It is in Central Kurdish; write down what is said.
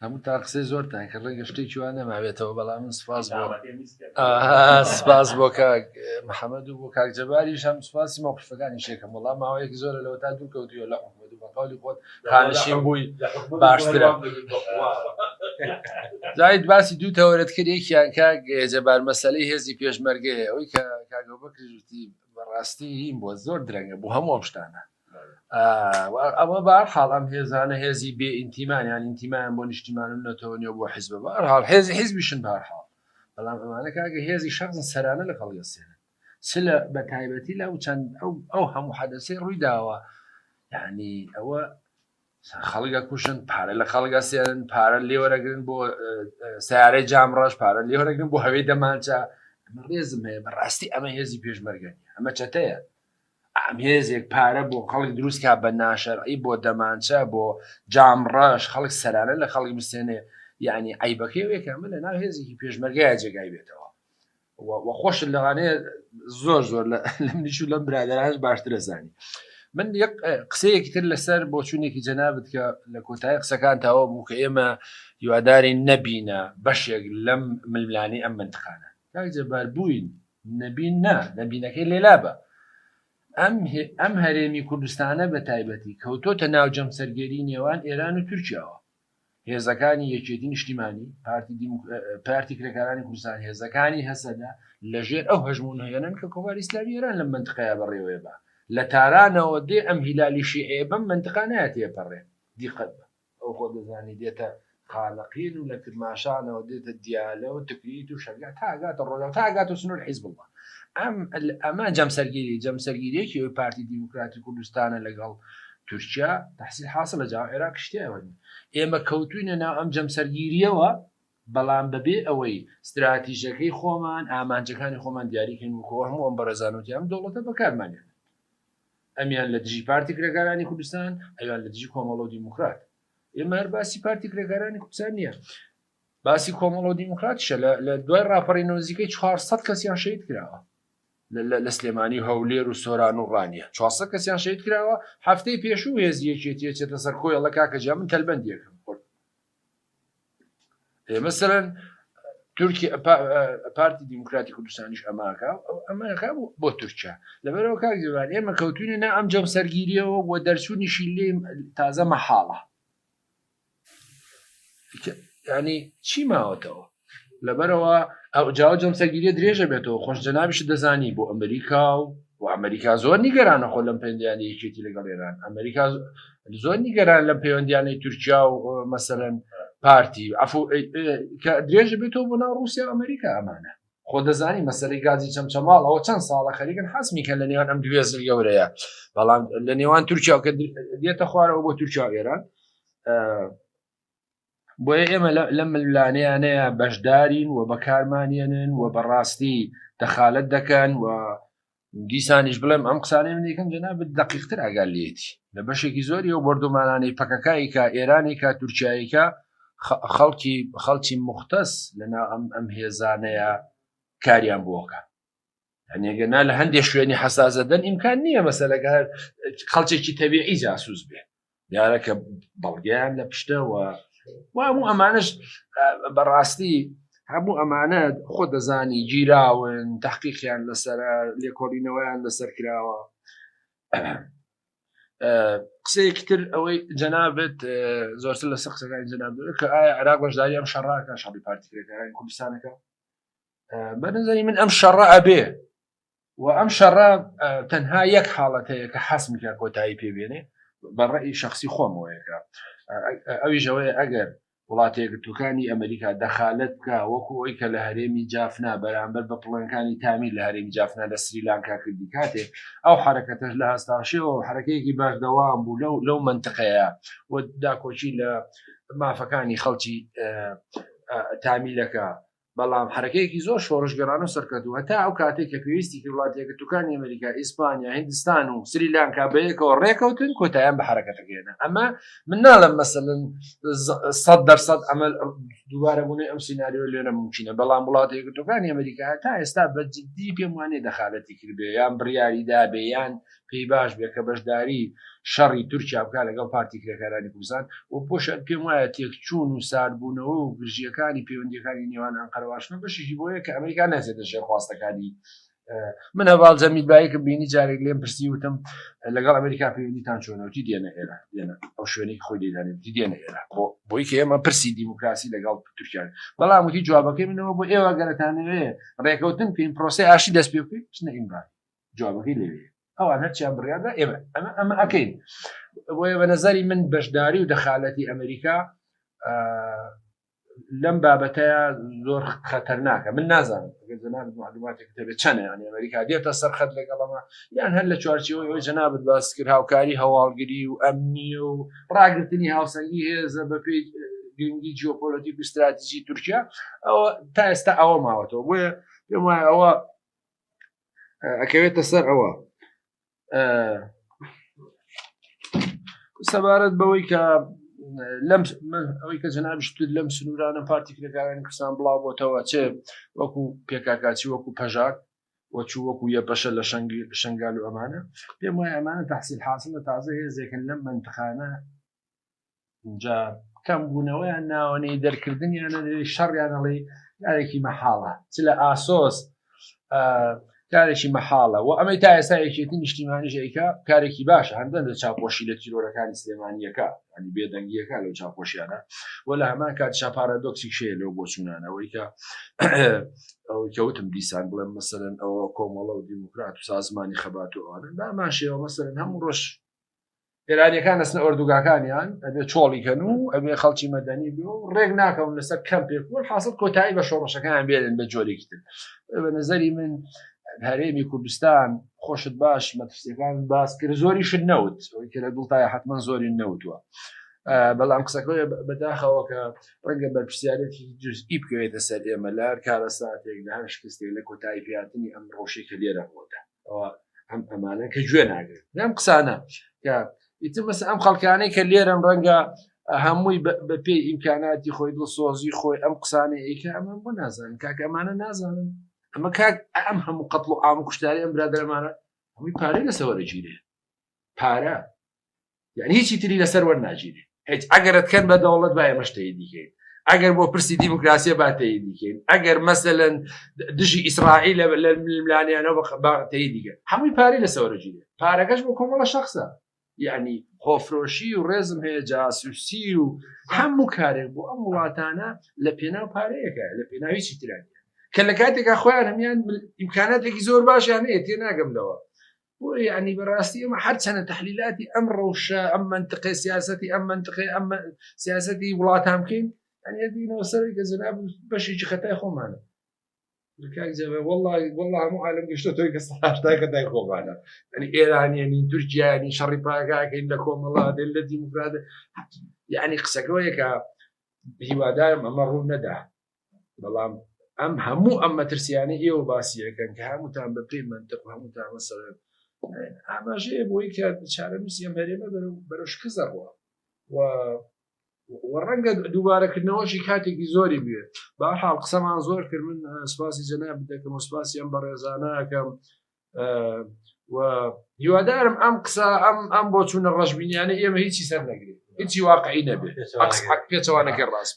هەمووتان قسەی زۆرتان کرد، ڕەنگە شتێکی وا نەمابێتەوە، بەڵام من سپاس بۆ سپاس بۆ کاک محەممەد و بۆ کاک جەباریش هەم سپاسی مەوقفەکانی شێکەم وەڵام ماوەیەکی زۆرە لەوە تا دوور کەوتووە لە حکومەت و بە قەولی خۆت خانشین بووی باشترە. زاید باسی دوو تەوەرت کرد یەکیان کاک جەبار مەسەلەی هێزی پێشمەرگەیە ئەوەی کە کاک ئەبوبەکریش وتی بەڕاستی هین بووە زۆر درەنگە بۆ هەموو ئەم شتانە ئەمە بارحاڵ ئەم هێزانە هێزی بێ ئینتیمان یان ئینتیمایان بۆ نیشتیمان و نەتەوە نیە بۆ حیزبە بارحاڵ هێزی حیزبیشن بارحاڵ بەڵام ئەمانە کاکە هێزی شەخصن سەرانە لە خەڵگەسێنن چ لە بە تایبەتی لە ئەو چەند ئەو ئەو هەموو حەدەسەی ڕووی داوە یعنی ئەوە خەڵک ئەکوژن پارە لە خەڵک ئەسێنن پارە لێوەرەگرن بۆ سیارەی جامڕەش پارە لێوەرەگرن بۆ هەوێی دەمانچە ئەمە ڕێزم هەیە بەڕاستی ئەمە هێزی پێشمەرگە نیە ئەمە چەتەیە ئەم هێزێک پارە بۆ خەڵک دروست کا بە ناشەرعی بۆ دەمانچە بۆ جامڕەش خەڵک سەرانە لە خەڵک بسێنێ یعنی عیبەکەی وێکە ئەمە لە ناو هێزێکی پێشمەرگەیە جێگای بێتەوە و خۆشت لەوانەیە زۆر زۆر لە منیش و لەم برادرانش باشترە زانی من یەک قسەیەکی تر لەسەر بۆچوونێکی جەنابت کە لە کۆتایی قسەکان تاوە بوو کە ئێمە هیواداری نەبینە بەشێک لەم ململانی ئەم منتقانە کاک جەبار بووین نەبین نا نەبینەکەی لێلا بە ئەم ئەم هەرێمی کوردستانە بە تایبەتی کەوتۆتە ناو جەمسەرگەری نێوان ئێران و تورکیاوە هێزەکانی یەکێتی نیشتیمانی، پارتی کرێکارانی کوردستان، هێزەکانی هەسەدە لەژێر ئەو هەژموونەیەنن کە کۆماری ئیسلامی ئێران لەم مەنتقەیە بەڕێوەیە بە. لە تارانەوە دێ ئەم هیلالی شیعەیە بەم مەنتقە نایە تێپەڕێ. دیقەت بە. ئەو خۆ دەزانی دێتە خانەقین و لە کرماشانەوە دێتە دیالە و تکریت و شەنگال تا ئەگاتە ڕۆژاوا تا ئەگاتە سنوور حیزبوڵڵا. ئەم ئەمە جەمسەرگیری جەمسەرگیریەکی ئەوی پارتی دیموکراتی کوردستانە لەگەڵ تورکیا تحصیل حاصلە جا عێراق شتیاوە ئێمە کەوتوینە ناو ئەم جەمسەرگیریەوە بەڵام بەبێ ئەوەی ستراتیژەکەی خۆمان ئامانجەکانی خۆمان دیاریکەین وکۆ هەموو ئەم بەڕێزانوتی ئەم دەوڵەتە بەکارمانێن ئەمیان لە دژی پارتی کرێکارانی کوردستان ئەویان لە دژی کۆمەڵە و دیموکرات ئێمە هەر باسی پارتی کرێکارانی کوردستان نییە باسی کۆمەڵە و دیموکراتیشە لە دوای ڕاپەڕینەوە نزیکەی 400 کەسیان شەهید کراوە لە سلێمانی و هەولێر و سۆران و ڕانیە 400 کەسیان شەهید کراوە هەفتەی پێشوو هێزی یەکێتی ئەچێتە سەر کۆیەڵە کاکە جا من تەلبەندیەکەم خۆ مەسەرەن تورکی پارتی دیموکراتی کوردستانیش ئەماکە ئەمەکە بۆ تورکیا لەبەرەوە کاک جەبار ئێمە کەوتوینە نا ئەم جەمسەرگیریەوە و دەرچوونیشی لێ تازە مەحاڵە ینی چی ماوەتەوە لەبەرەوە ئەو جاوە جەمسەرگیریە درێژە بێتەوە خۆش جەنابیش دەزانی بۆ ئەمریکا و و ئەمریکا زۆر نیگەرانە خۆ لەم پەیوەندیانی یەکێتی لەگەڵ ئێران ئەمریکا زۆر نیگەران لەم پەیوەندیانەی تورکیا و مەسەرەن پارتی عفو کە درێژە بێتەوە بۆ ناو رووسیا ئەمریکا ئەمانە خۆ دەزانی مەسەلەی گازی چەمچەماڵ ئەوە چەند ساڵە خەریکن حەسمی کەن لە نێوان ئەم دوێزل گەورەیە بەڵام لە نێوان تورکیا کە دێتە خوارەوە بۆ تورکیا و ئێران بۆیە ئێمە لە ململانێیانەیە بەشدارین و بەکارمانێنن و بەڕاستی دەخالەت دەکەن و دیسانیش بڵێم ئەم قسانەی من یەکەم جەنابت دەقیقتر ئاگا لێتی لە بەشێکی زۆری ئەو بۆردومانانەی پەکەکایکە ئێرانێکە تورکیایەکە خەڵکی خەڵکی مختەس لەنا ئەم ئەم هێزانەیە کاریان بۆکە هەنێگە نا لە هەندێک شوێنی حەسازەدەن ئیمکان نییە مەسەلەکە هەر خەڵکێکی تەبیعی جاسوس بێ دیارە کە بەڵگەیان لە پشتەوە و هەموو ئەمانەش بەڕاستی هەموو ئەمانە خۆ دەزانی گیراون تحقیقیان لەسەر لێکۆڵینەوەیان لەسەر کراوە قسەیەکی تر ئەوەی جەنابێت زۆرتر لەسەر قسەکانی جەناب کە ئایا عراق بەشداری ئەم شەڕاکە شەڕی پارتی کرێکارانی کوردستانەکە بەنظری من ئەم شەڕە ئەبێ و ئەم شەڕە تەنها یەک حاڵەت هەیە کە حەسم کە کۆتایی پێبێنێ بە ڕەئی شخصی خۆمەوەیەکە ئەویش ئەوەیە ئەگەر وڵاتە یەکگرتووەکانی ئەمریکا دەخالەت بکە وەکو ئەوی کە لە هەرێمی جافنا بەرامبەر بە پڵنەکانی تامی لە هەرێمی جافنا لە سریلانکا کردی کاتێ ئەو حرەکەتەش لە هەستاشەوە حرەکەیەکی بەردەوام بوو لەو لەو منتقەیە و داکۆکی لە مافەکانی خەڵکی تامیلەکە بەڵام حەرەکەیەکی زۆر شۆڕشگێڕانە و سەرکەوتوو هەتا ئەو کاتێک کە پێویستی کرد وڵاتە یەکگرتووەکانی ئەمریکا، ئیسپانیا، هیندستان و سریلانکا بەیەکەوە ڕێکەوتن کۆتایان بە حەرەکەتەکە هێنا. ئەمە من ناڵێم مەسەلەن 100% ئەمە دووبارە بوونەوەی ئەم سیناریۆ لێرە مومکینە، بەڵام وڵاتە یەکگرتووەکانی ئەمریکا هەتا ئێستا بە جدی پێم وانیە دەخالەتی کردبێ یان بڕیاری دابێ یان پێی باش بێ کە بەشداری شەڕی تورکیا بکا لەگەڵ پارتی کرێکارانی کوردستان و بۆشە پێم وایە تێکچوون و ساردبوونەوە و گرژییەکانی پەیوەندیەکانی نێوان ئەنقەرە واشنگتۆن بەشێکی بۆیە کە ئەمریکا ناچێتە ژێر خواستەکانی من هەواڵ جەمیل بایکم بینی جارێک لێم پرسی وتم لەگەڵ ئەمریکا پەیوەندیتان چۆنەوتی دێنە ئێرە دێنە ئەو شوێنێک خۆی لێدانێتی دێنە ئێرە بۆ بۆی کە ئێمە پرسی دیموکراسی لەگەڵ تورکیا بەڵام وتی جوابەکەی منەوە بۆ ئێوە گەرەتانەوێ ڕێکەوتن پێین پرۆسی ئاشتی دەست پێ بکەین بچنە ئیمرالی جوابەکەی لەوێ ئەوان هەرچیان بڕیاردا ئێمە ئەمە ئەمە ئەەکەین بۆیە بە نظری من بەشداری و دەخالەتی ئەمریکا لەم بابەتەیە زۆر خەتەرناکە من نازانم ئەگەر جەنابت معلوماتێک دەبێت چەنە یعنی ئەمریکا دێتە سەر خەت لەگەڵەمە یان هەر لە چوارچێوەی ئەوەی جەنابت باس کرد هاوکاری هەواڵگری و ئەمنی و ڕاگرتنی هاوسەنگی هێزە بەپێی گرنگی جیۆپۆلەتیک و ستراتیژی تورکیا ئەوە تا ئێستا ئەوە ماوەتەوە بۆیە پێم وایە ئەوە ئەکەوێتە سەر ئەوە سەبارەت بەوەی کە لەم ئەوەی کە جەنابشت لەم سنوورانە پارتی کرێکارانی کوردستان بڵاو بۆتەوە چێ وەکو پێکاکاچی وەکو پەژاک وەچوو وەکو یەپەشە لە شنگال و ئەمانە پێم وایە ئەمانە تحصیل حاصل لە تازە هێزێکن لەم منتخانە جا کەم بوونەوەیان ناوەنەی دەرکردنیانە شەڕیانەڵی کارێکی مەحاڵە چ لە ئاسۆس کارێکی مەحاڵە و ئەمەی تا ئێستا یەکێتی نیشتیمانیش ئەیکا کارێکی باشە هەندە لە چاپۆشی لە تیرۆرەکانی سلێمانیەکە ینی بێدەنگیەکە لەو چاپۆشیانە و لە هەمان کات شاپارادۆکسی شەیە لەو بۆچوونانەوەی کە ئەوەی کەوتم دیسان بڵێم مەسەرەن ئەوە کۆمەڵە و دیموکرات و سازمانی خەبات و ئەوانە بامان شێوە مەسەرەن هەموو ڕۆژ ئێرانیەکان ئەچنە ئۆردوگاکانیان ئەبێ چۆڵی کەن و ئەبێ خەڵکی مەدەنی بێ و ڕێک ناکەون لەسەر کەمپێک و حاصل کۆتایی بە شۆڕشەکان بێنن بە جۆرێکی تر بە نظری من هەرێمی کوردستان خۆشت باش مەترسیەکان باس کرد زۆریشت نەوت ئەوەی کە لە دڵتای حتمما زۆری نەوتووە بەڵام قسەکە بەداخەوە کە ڕەنگە بەرپرسیارێتی جزئی بکەوێتە سەر ئێمە لە هەر کارەساتێک لە هەر شکستێک لە کۆتایی پێهاتنی ئەم ڕۆژێک کە لێرە ڕوودا ئەوە ئەم ئەمانە کە گوێ ناگرن لەم قسانە کە ئیتر مەسە ئەم خەڵکانەی کە لێرەن ڕەنگە هەمووی بە پێی ئیمکاناتی خۆی دڵسۆزی خۆی ئەم قسانەی ئەیکە ئەمە بۆ نازانن کاک ئەمانە نازانن ئەمە کاک ئەم هەموو قەتڵ و عام و کوشتاری ئەم برادەرەمانە هەمووی پارەی لەسەر وەرەگیرێ پارە یعنی هیچی تری لەسەر وەرناگیرێ هیچ ئەگەرت کەن بە دەوڵەت با ئێمەش تەییدی کەین ئەگەر بۆ پرسی دیموکراسیە با تەییدی کەین ئەگەر مەسەلەن دژی ئیسرائیل لە ململانیانەوە با تەییدی کەین هەمووی پارەی لەسەر وەرەگیرێ پارەکەش بۆ کۆمەڵە شەخسە یعنی خۆفرۆشی و ڕێزم هەیە جاسوسی و هەموو کارێک بۆ ئەم وڵاتانە لە پێناو پارەیەکە لە پێناوی چی ترانە کە لە کاتێکا خۆیان هەمیان ئیمکاناتێکی زۆر باشیان هەیە تێناگەم لەوە بۆیە یعنی بەڕاستی ئێمە هەرچەنە تحلیلاتی ئەم ڕەوشە ئەم منطقی سیاستی ئەم منطقی ئەم سیاستی وڵاتان بکەین یعنی دینەوە سەرەوەی کە جەناب بەشێکی خەتای خۆمانە کاک جەمال والله والله هەموو عالم گەشتۆتەوەی کە سەهشتای خەتای خۆمانە یعنی ئێرانیانی تورکیانی شەڕی پاکاکەین لە کۆمەڵا دێن لە دیموکرات یعنی قسەکەەوەیە کە هیوادارم ئەمە ڕوو نەدا بەڵام ئەم هەموو ئەم مەترسیانە ئێوە باسیەکەن کە هەمووتان بە پێی منطق و هەمووتان مەسەلەن ئاماژەیە بۆی کە چارەنووسی ئەم هەرێمە بەرەو شکست دەڕوا و و ڕەنگە دووبارەکردنەوەشی کاتێکی زۆری بوێ با حاڵ قسەمان زۆر کرد من سپاسی جەناب دەکەم و سپاسی ئەم بەڕێزانە ئەکەم و هیوادارم ئەم قسە ئەم ئەم بۆ چوونە ڕەشبینیانە ئێمە هیچی سەر نەگرێت هیچی واقعی نەبێت پێچەوانەکە ڕاست.